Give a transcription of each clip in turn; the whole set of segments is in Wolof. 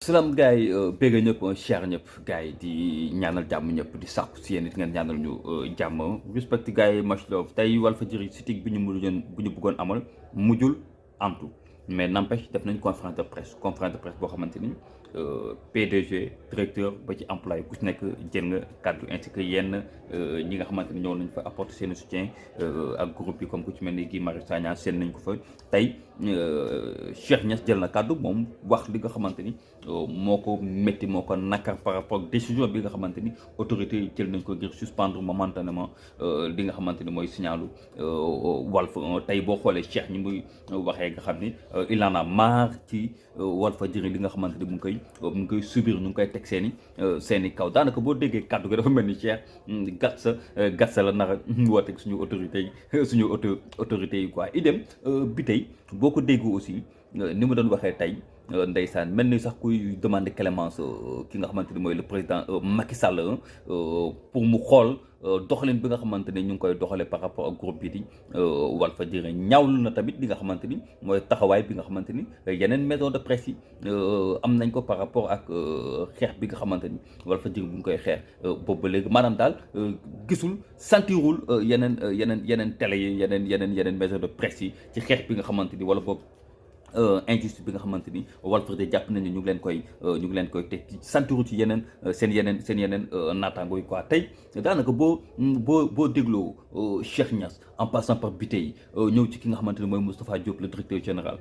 salaam gars yi bëgg ñëpp cher ñëpp gars yi di ñaanal jàmm ñëpp di sàkku si yéen it ngeen ñaanal ñu jàmm respect gars yi much love tey Walfadjri sitting bi ñu mujjoon bu ñu bëggoon amal mujjul antu mais n'empêche def nañ conférence de presse boo xamante ni PDG directeur ba ci employé ku ci nekk jël nga kàddu ainsi que yenn ñi nga xamante ni ñëw nañ fa apporter seen soutien ak groupe yi comme ku ci mel ni Guy Marius Sagna seen nañ ko fa tey Cheikh Niass jël na kàddu moom wax li nga xamante ni moo ko métti moo ko nakar par rapport ak décision bi nga xamante ni autorité yi jël nañ ko ngir suspendre momentanément li nga xamante ni mooy signalu Walf tey boo xoolee Cheikh ñi muy waxee nga xam ni il en a marre ci Walfadjri li nga xamante ni mu ngi koy subir ñu ngi koy teg seen i kaw daanaka boo déggee kàddu gi dafa mel ni Cheikh gatsa la nar a wooteeg suñu autorité yi suñu autorités yi quoi idem bi tey boo ko déggu aussi ni mu doon waxee tey ndeysaan mel ni sax kuy demander clémence ki nga xamante ni mooy le président Macky Sall pour mu xool doxalin bi nga xamante ni ñu ngi koy doxalee par rapport ak groupe bi di Walfadjri ñaawlu na tamit li nga xamante ni mooy taxawaay bi nga xamante ni yeneen maison de presse yi am nañ ko par rapport ak xeex bi nga xamante ni Walfadjri bu ngi koy xeex boobu ba léegi maanaam daal gisul sentirul yeneen télé yi yeneen maison de presse yi ci xeex bi nga xamante ni wala boobu injustice bi nga xamante ni Walfadjri jàpp nañu ñu ngi leen koy teg ci santiru ci seen yeneen naataango yi quoi tey daanaka boo dégloo Cheikh Niass en passant par Biteye ñëw ci ki nga xamante ni mooy Moustapha Diop le directeur général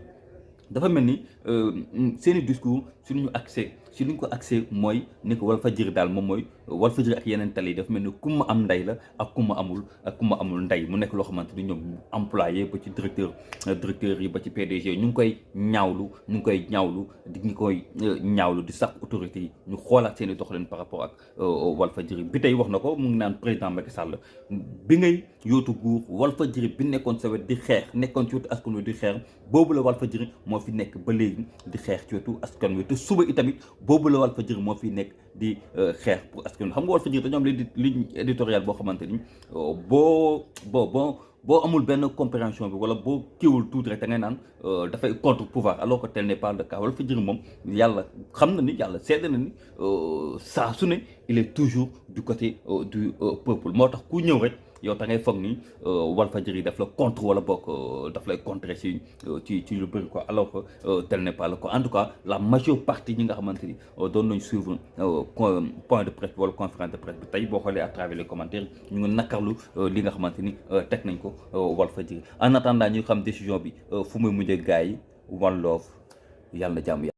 dafa mel ni seen i discours si lu ñu ko accès mooy ni ko Walfadjri daal moom mooy Walfadjri ak yeneen télé yi dafa mel ni ku ma am ndey la ak ku ma amul ndey mu nekk loo xamante ni ñoom employé ba ci directeur yi ba ci PDG ñu ngi koy ñaawlu di sax autorité yi ñu xoolaat seen i doxalin par rapport ak Walfadjri bi tey wax na ko mu ngi naan président Macky Sall bi ngay yootu guur Walfadjri bi nekkoon sa wet di xeex nekkoon ci wetu askan wi di xeex boobu la Walfadjri moo fi nekk ba léegi di xeex ci wetu askan wi te suba itamit boobu la Walfadjri moo fi nekk di xeex pour askan wi xam nga Walfadjri dañoo am ligne éditoriale boo xamante ni boo amul benn compréhension bi wala boo kiiwul tuuti rek da ngay naan dafay contre pouvoir alors que tel n'est pas le cas Walfadjri moom yàlla xam na ni yàlla seede na ni saa su ne il est toujours du côté du peuple moo tax ku ñëw rek yow da ngay foog ni Walfadjri daf la contre wala boog daf lay contrer ci lu bëri quoi alors que tel n'est pas le cas en tout cas la majeure partie ñi nga xamante ni doon nañ suivre point de presse wala conférence de presse bi tey boo xoolee à travers les commentaires ñu ngi nakarlu li nga xamante ni teg nañ ko Walfadjri en attendant ñu xam décision bi fu muy mujjee gars yi one love yàlla na jàmm